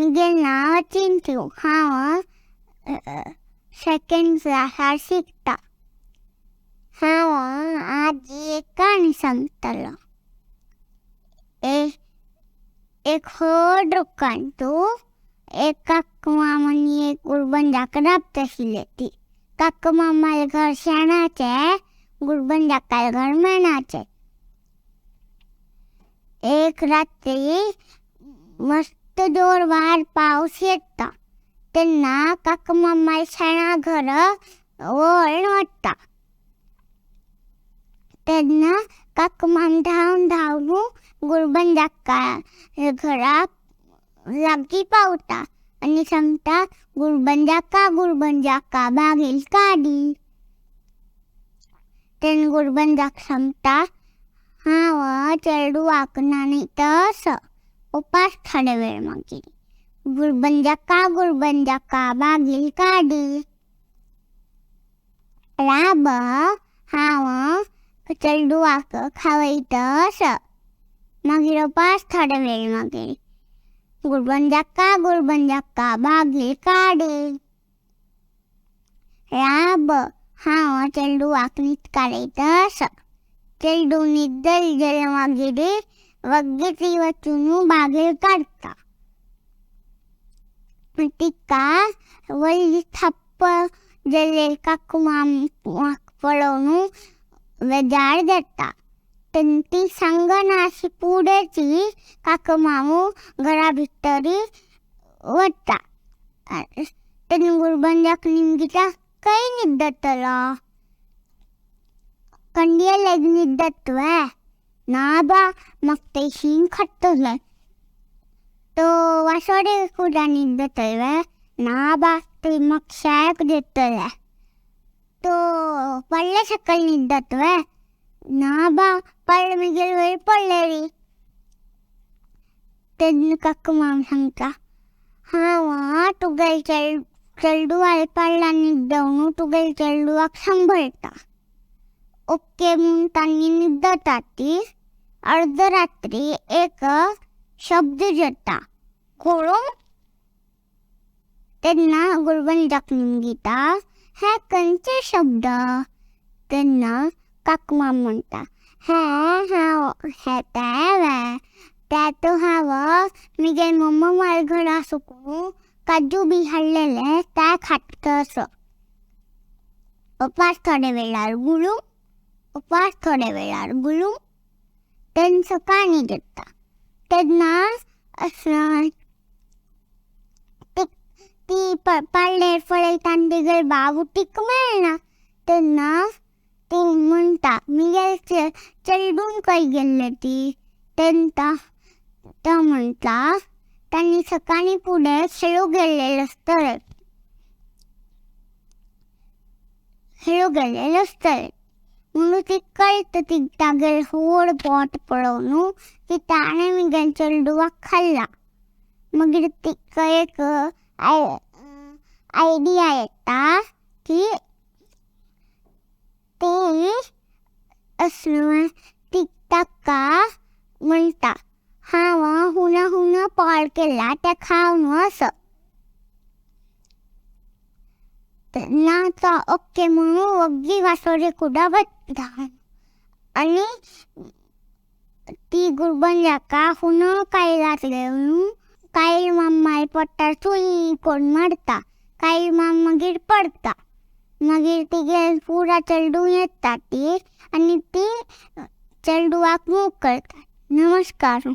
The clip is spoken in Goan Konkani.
म्हगेलें नांव चिंतू. हांव सेकेंड क्लासार शिकता. हांव आजी एक काणी सांगतलो. एक व्हड रुखान तूं एक काकमाम आनी एक गुरबंजाक राबता आशिल्ले. ती काकमामालें घर शेणाचें, गुरबंजाकालें घर मेणाचें. एक रात्री मस्त जोरदार पावस येता तेन्ना काकमामालें शेणा घर व्हळून वता. तेन्ना काकमाम धांवन धांवन गुरबंजाका घरा लागीं पावता आनी सांगता, गुरबंजाका गुरबंजाका बागेल काडी. तेन्ना गुरबंजाक सांगता, हांव चेडवाक न्हाणयता असो उपास थोडे वेळ. मागीर गुरबंजाका गुरबंजाका बागेल काडी. राब हांव चेडवाक खावयता असो. मागीर उपास थोडे वेळ. मागीर गुरबंजाका गुरबंजाका बागेल काडी. राब हांव चेडवाक न्हिदकारयता असो. चेडूं न्हिदलें जाल्यार मागीर वग्गी ती वचून बागेल काडटा. तिका व्हडली थप्प जाल्ले काकमामाक पळोवन बेजार जाता. तेन्ना ती सांगना अशी फुडेंची काकमामू घरा भितर वता. तेन्ना गुरबंजाक निमगिता, खंय न्हिदतलो? कंडियेक न्हिदत वे? ना बा, म्हाका तें शीं खातलें. तो वासोडे कुडान न्हिदतलें वे? ना बा, थंय म्हाका शेक दितलें. तो पडले सकयल न्हिदत वे? ना बा, पडले मागीर वयर पडलेली. तेन्ना काकमाम सांगता, हांव तुगेले चेडवाले पडला न्हिदोवन तुगेले चेडवाक सांबाळटा. ओके म्हूण तांणी न्हिदता. ती अर्द रात्री एक शब्द जाता, कोळूं. तेन्ना गुरबंजाक निमगिता, हे खंयचे शब्द? तेन्ना काकमाम म्हणटा, हे हांव हे ते वे ते तो हांव म्हगे मम्मा म्हाजे घरा सुकून काजू बी हाडलेले ते खाता असो. उपास थोडे वेळार गुलूं, उपास थोडे वेळार गुलूं. तेन्ना सकाळीं जाता तेन्ना असो ती पाडलेर पळयता आनी तिगेले बाबू तिका मेळना. तेन्ना ती म्हणटा, म्हगे चेडून खंय गेल्ले ती? तेन्ना तो म्हणटा, तांणी सकाळीं फुडें खेळूंक गेल्लेले आसतले, खेळूंक गेल्लेले आसतले. म्हणून ती कळटा ती तागेलें व्हड पोट पळोवन की ताणें म्हगे चेडवाक खाल्ला. मागीर तिका एक आयडिया येता की ती असलो ती ताका म्हणटा, हांव हुना हुना पाळ केला तें खावन असो. तेन्ना तो ओके म्हणून वग्गी वासोरी कुडा वता आनी ती गुरबंजाका हुनो कायलात घेवन कायल मामाल्या पोटार सुय करून मारता. कायल माम मागीर पडटा. मागीर तिगेर पुरा चेडूं येता ती आनी ती चेडवाक मोग करता. नमस्कार.